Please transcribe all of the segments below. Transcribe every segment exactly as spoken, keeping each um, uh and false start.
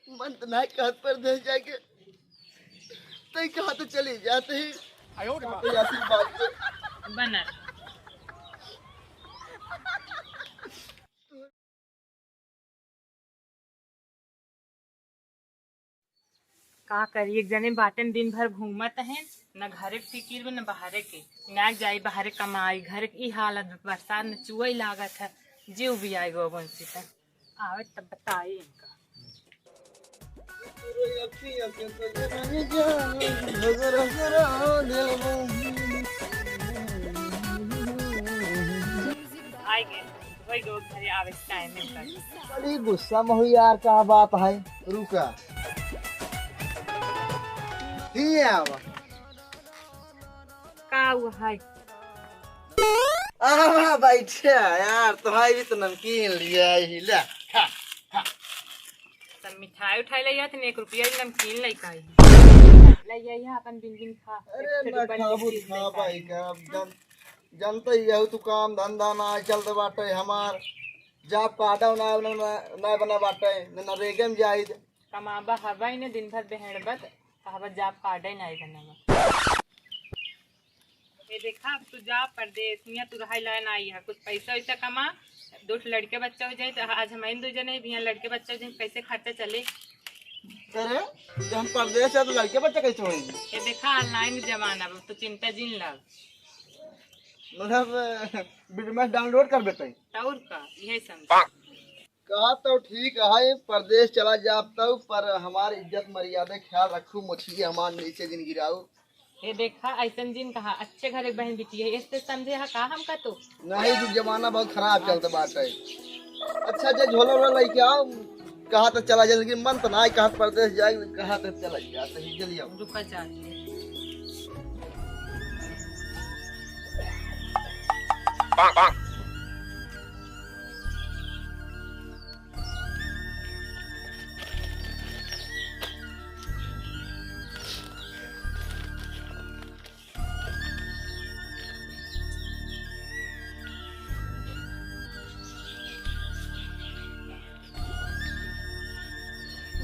मन तो ना कहत परदेस जाके, तई कहा तो चली जाते ही। आयो रे माँ। तो आशीर्वाद दे। बनल। का करी, एक जने बाटेन दिन भर घूमत हैं, न घरे के फिकिर बा, न बाहरे के। ना जाई बाहरे कमाई, घरे के ई हालत बा, बरसात में चुअई लागत है, जीव भी आई गो बंसी तक। आवे तब बताई इनका। आइगे, वही दो घरे आवे के टाइम है इनका। बड़ी गुस्सा में हुई यार, का बात है? रुका। ही आवा। का हुआ है? आवा बैठा यार, तुम्हारी भी तो नमकीन लिया ही, ला, खा, खा। सब मिठाई उठाई ले आत, एक रुपया भी नमकीन लेके आई। ले आई है, अपन बिन बिन खा। अरे एक ना रुपया खाबू, नमकीन खा लेके आई। भाई का, अब जन-, जनते ही है तू, काम धंधा ना चलते बाटे हमार, job card ना, ना, ना, ना बना बाटे, ना, ना रेगन जाई। कमाबा हवा ही ने दिन भर बेहड़बत, कहबा job card ही नहीं बनावा। ये देखा, अब तू जा परदेस, यहाँ तू रहाई लायन आई है, कुछ पैसा वैसा कमा, दो ठो लड़के बच्चा हो जाए, तो आज हम इन दो जने भी यहाँ लड़के बच्चा हो जाए, कैसे खर्चा चले? अरे, जब हम परदेस है तो लड़के बच्चा कैसे होएंगे? ये देखा, online जमाना, अब तो चिंता जिन लाग। मतलब, video में download कर देते हैं। तो और का, यही समझ। कहा तो ठीक है, परदेस चला जाब तब, पर हमार इज्जत मर्यादा ख्याल रखू, मोछिए हमार नीचे जिन गिराऊ। ये देखा, ऐसन जिन कहा, अच्छे घर एक बहन बिटी है, इससे समझे हा का हमका तो? नहीं, जो जमाना बहुत खराब चलत बाटे। अच्छा, जे झोला वोला लेके आओ, कहा तो चला जाए, लेकिन मन तो ना कहा परदेस जाए, कहा तो चला जाए, तो ही चलिए। रुका जाते।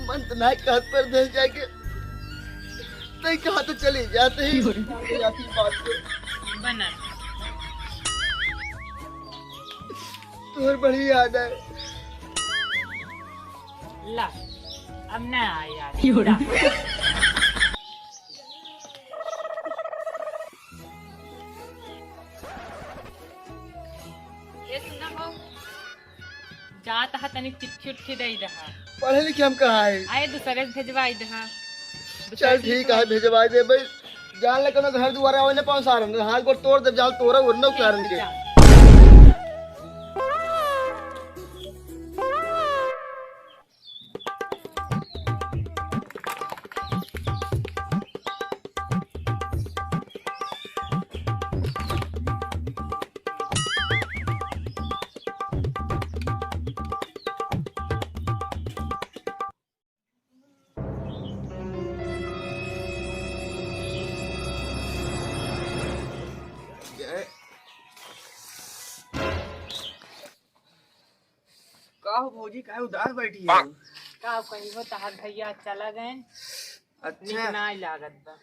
मन तो ना कहत परदेस जाके, तई कहा तो चली जाते ही। आशीर्वाद दे। बनल। तोहर बड़ी याद है। ला, अब ना आए याद। ला। ये सुना हो, जात हा तनी चिट्ठी उट्ठी दे दहा। पढ़े लिखे हम कहाँ है? आए दूसरे से भेजवाई दहा। चल ठीक है, भेजवाई दे भाई। जान ले कोनो घर दुआरे आवे ने पाँव सारन, हाथ गोड़ तोड़ दे, जाल तोरा उड़नो कारण के। जा। का हो भौजी, काहे उदास बैठी है? का कही हो, तहार भैया चला गए। अच्छा। निक नाई लागत बा।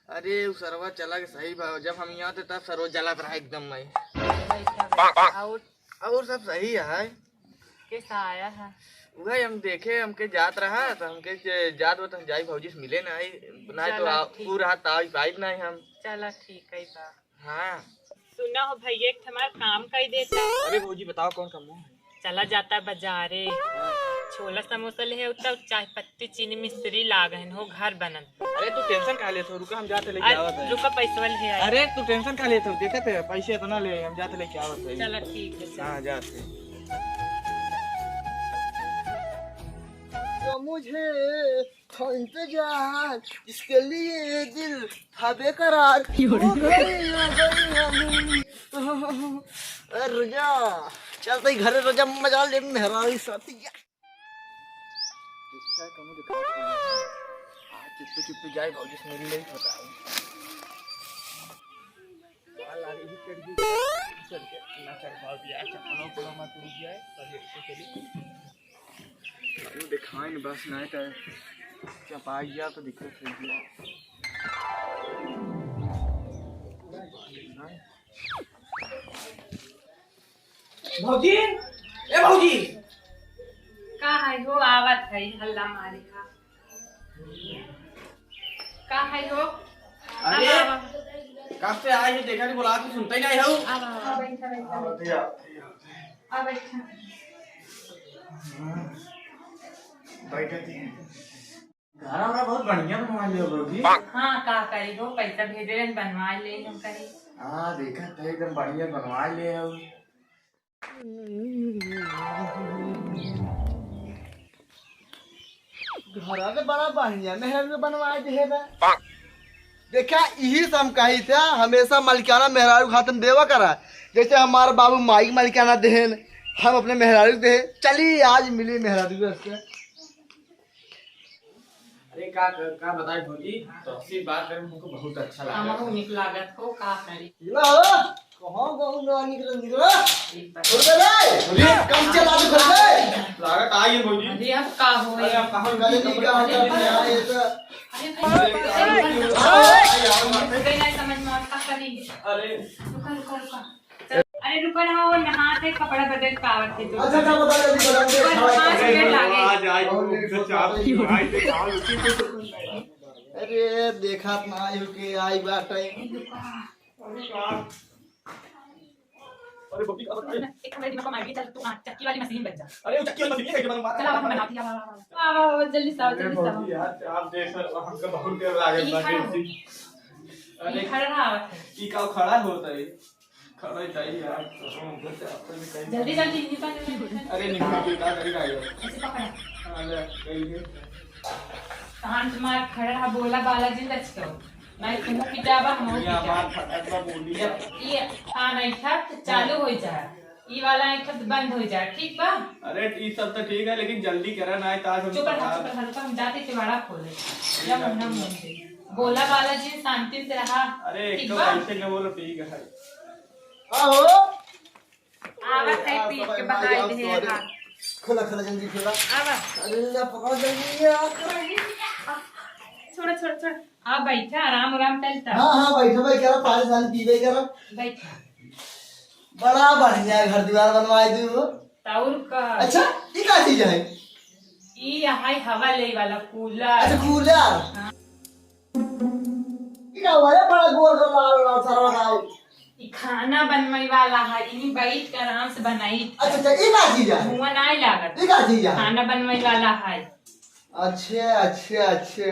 अरे, उ सरवा चला के सही बा, जब हम यहाँ थे तब सरवा जलत रहा एकदम में। बैठा बा। और? और सब सही है। कैसा आया है? वही हम देखे, हमके जात रहा, तो हमके जे जात बा, तो हम जाई भौजी से मिले ना आई, ना चला तो आ-, ठीक। उ रहा तो आई पाइब ना हम। चला ठीक है बा। हाँ। सुना हो भैया, एक ठमार काम कई देता। अरे भौजी बताओ कौन काम है? चला जाता बाजारे, हाँ। छोला समोसा ले है, तब चाय पत्ती चीनी मिश्री लागन हो, घर बनन। अरे तू tension काहे लेत हो, रुका हम जाते लेके अरे आवत है। रुका पैसवा ले आए। अरे तू tension काहे लेत हो, देखत है पैसे इतना ले, हम जाते लेके आवत है। चला ठीक है, चला। हाँ जाते। तो मुझे था इंतजार, जिसके लिए दिल था बेकरार। क्यों रे? हो गई, हो गई, हो गई। अरे रुक जा, चलते ही घरे रुक जा, मजा ले मेहरारू साथी। आज चुप्पे चुप्पे जाए भौजी से मिल ले, बताओ। चल के ना कर पाओ यार, चप्पलों को मत टूट जाए, तब इसको चलिए। देखाइन बस, नहीं तो चपाई गया तो दिक्कत हो गया। भौजी, ए भौजी। का है हो, आवत है, हल्ला मारे का। का है हो? अरे, आवा, आवा। कब से आए हो, देखा नहीं, बोला तो सुनते ही नहीं हो। आवा, आवा। हाँ, बैठा, बैठा, हाँ, बैठा। बैठा, बैठा। हाँ, बैठा थी। घर हमरा बहुत बढ़िया बनवा लियो भौजी। हाँ, का करी हो, पैसा भेजे रहे, बनवा ले हम कहीं। हाँ, देखा तो एकदम बढ़िया बनवा ले हो। घर में बड़ा बढ़िया मेहरारू बनवा दे बा। देखा, यही से हम कही थे, हमेशा मलिकाना मेहरारू खातिर देवा करा। जैसे हमारे बाबू माई के मलिकाना देहेन, हम अपने मेहरारू के देहे। चली, आज मिली मेहरारू से। अरे का, का बताए भौजी, तोहसे बात करे में हमको बहुत अच्छा लागत हमहू है। निक लागत हो, का करी। ला हो, कहाँ गऊ ना निकल, निकल। एक बार। खोल दे रे। अरे, कम से बात खोल दे। लागत आई है भौजी। अरे अब का होए? अरे आप कहाँ कल की कपड़े कहा था, अरे, मैं आए तो। अरे भाई, अरे, अरे, अरे, अरे, अरे, समझ में आवत, का करी? अरे। रुका, रुका, रुका। अरे रुको ना, वो नहा के कपड़ा बदल के आवत है तो। अच्छा, अच्छा, बता, जल्दी बता, जल्दी रुको, बता। पाँच मिनट लागे। आज, आज, आज, आज, आज, अरे, देखत ना आयु के आई बाटे। अरे, बबी, अब, अरे, एक हमारे दिमाग में आ गई, चल, तू, हाँ, चक्की वाली मशीन बन जा। अरे, वो चक्की वाली मशीन है, क्या बनवा? चल, अब हम बनाते हैं, आवा, आवा, आवा। आवा, आवा, जल्दी से आवा, जल्दी से आवा। अरे, यार, आप देख, हमको बहुत देर लागे, ये खड़ा हो। अरे, ये खड़ा रहा, आवत है। ये का खड़ा होता है? खड़ा ही चाहिए यार, तो हम उधर से आपस में कहीं जल्दी, जल्दी, निकल, निकल, निकल। अरे निकल के क्या करेगा ये? ऐसे पकड़ा। हाँ, ले, कहीं है। कान तुम्हार खड़ा रहा, बोला बालाजी लचको। मैं तुम पिटाबा, हम ये पिटाबा। आवाज फटक बा बोली। जब ये आ नहीं था, तो चालू हो जाए। ई वाला आँख तो बंद हो जाए, ठीक बा? अरे, ई सब तो ठीक है, लेकिन जल्दी करा, ना तो आज हम चुप रहा, बता चुप रहा, रुका, हम जाते चिवाड़ा खोले। जब हम ना मुंह से। बोला बालाजी, शांति से रहा। अरे, एक ठीक तो बा? ऐसे न बोलो, ठीक है। आहो। आवत है, पीट के बहाई दे रहा। खोला, खोला, जल्दी खोला। आवा। अरे, ला, पकड़, जल्दी, आ, छोड़ा, छोड़ा, छोड़ा। हाँ, बैठा, आराम, आराम करता। हाँ, हाँ, बैठा, बैठा, पानी, पानी पीबे करा। बैठा। बड़ा बढ़िया घर दुआर बनवाए दू हो। तौर का। अच्छा, ई का चीज है? ई है हवा ले वाला कूलर। अच्छा, कूलर। हाँ। ई का हुआ रे, बड़ा गोल गोल लाल लाल सारा बनाओ। ई खाना बनवाई वाला है, इन्हीं बैठ के आराम से बनाई। अच्छा, अच्छा, ई का चीज है? धुआं नहीं लागत। ई का चीज है? खाना बनवाई वाला है। अच्छा, अच्छा, अच्छा।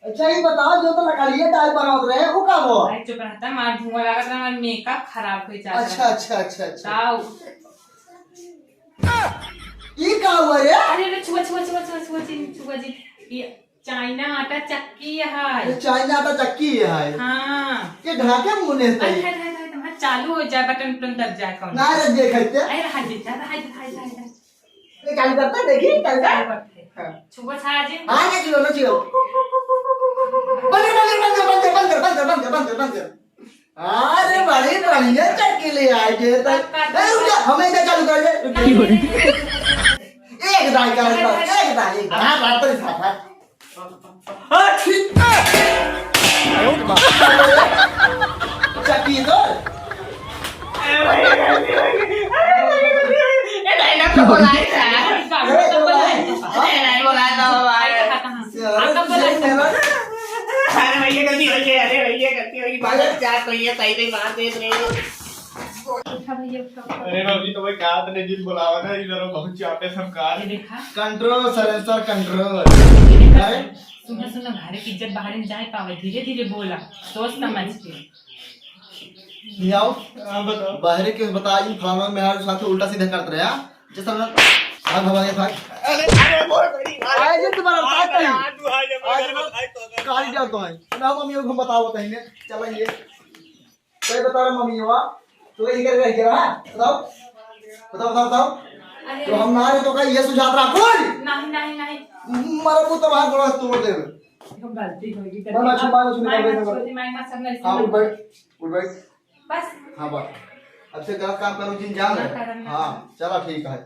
अच्छा, ई बताओ, जो तो लकड़िया टाइप बनावत रहे, उ का भवा? अरे चुप रहता, हमार धुआं लागत रहा, हमार मेकअप खराब हो जात अच्छा, रहा। अच्छा, अच्छा, अच्छा। ताऊ। ई का हुआ रे? अरे, अरे, छुआ, छुआ, छुआ जी, छुआ जी। ये चाइना आटा चक्की है। ये चाइना आटा चक्की है। हाँ। ये ढाके मुने से। अरे, हाय, हाय, हाय, हाय, चालू हो जाए, बटन उटन दब जाए कौन। ना रे, देख हत्या। अरे, हाय, हाय, हाय। ये चालू करता, देखी, चलता। चालू करते। हाँ। छुआ छा जी। हाँ, ना छुआ, ना छुआ। बंद कर, बंद कर, बंद कर। अरे, बड़ी बढ़िया चक्की ले आए थे, तो, ए, रुक जा, हमें इधर चालू कर ले। एक दाई कर, एक दाई, एक दाई। हाँ, बात तो साफ है। आ, छी। चक्की तो। ए, डायलॉग तो बोला है, सर। ए, डायलॉग बोला है, तो भाई। अरे भैया, गलती हो गई, अरे भैया, गलती हो गई, बात क्या कोई है, सही नहीं बात देख रहे हो। उठा भैया, उठा, उठा। अरे भाभी, तो भाई कहा तने जिन बुलावा ना, इधर बहुत चापे सब कार। ये देखा? Control, silencer, control। ये देखा? अरे? सुनो, सुनो, घरे की इज्जत बाहर नहीं जाए पावे, धीरे धीरे बोला, सोच समझ के। ले आओ। हाँ, बताओ। बाहरे के बता, ई फलाना मेहरारू साथे उल्टा सीधा करत रहे, हाँ? जैसा ना, भाग, भाग, भाग। अरे, अरे, बोल, बड़ी बात। आज तुम्हारा आज बात नहीं। आज तू आज आज हमारा ना, भाई तो कहानी जान तो है। ना, मम्मी को हम बताओ, बताएंगे। चला ये। तो ये बता रहा, मम्मी, हुआ? तो ये कर रहा, क्या रहा? बताओ। बताओ, बताओ, बताओ। अरे। तो हम ना रहे तो का ये सुझाव रहा, बोल। नहीं, नहीं, नहीं। मारा मुंह तो बाहर बोला, तोड़ दे। हम गलती हो गई, गलती। मामा, छुपा, छुपा, मामा, छुपा। छोटी मामा, सब नहीं हाँ, उठ समझ। बैठ, उठ बैठ। बस। हाँ, बस। अब से गलत काम करो जिन, जान ना लो। करना। हाँ, चला ठीक है।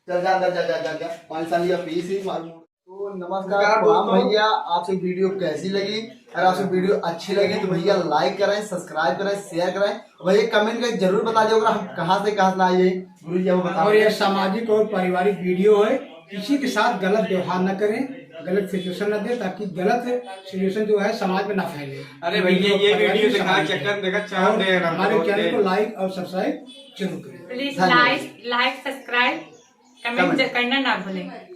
चल जा अंदर, जा, जा, जा, जा। पाँच साल या पीस ही मालूम। तो नमस्कार, नमस्कार प्रणाम दोस्तों। भैया, आपसे वीडियो कैसी लगी? अगर आपसे वीडियो अच्छी लगी तो भैया लाइक करें, सब्सक्राइब करें, शेयर करें। और भैया कमेंट करके जरूर बता दियो अगर हम कहाँ से कहाँ से आए हैं। गुरु जी, वो बता और ये दो। सामाजिक और पारिवारिक वीडियो है, किसी के साथ गलत व्यवहार न करें, गलत सिचुएशन न दें, ताकि गलत सिचुएशन जो है समाज में ना फैले। अरे भैया, ये पारिवारिक वीडियो दिखा, सामाजिक चक्कर में देखा, चांद और है, रात हमारे को चैनल को होते। लाइक और सब्सक्राइब जरूर करें। प्लीज धन्यवाद। लाइक, लाइक, सब्सक्राइब, कमेंट कमेंट। ज-, करना ना भूलें।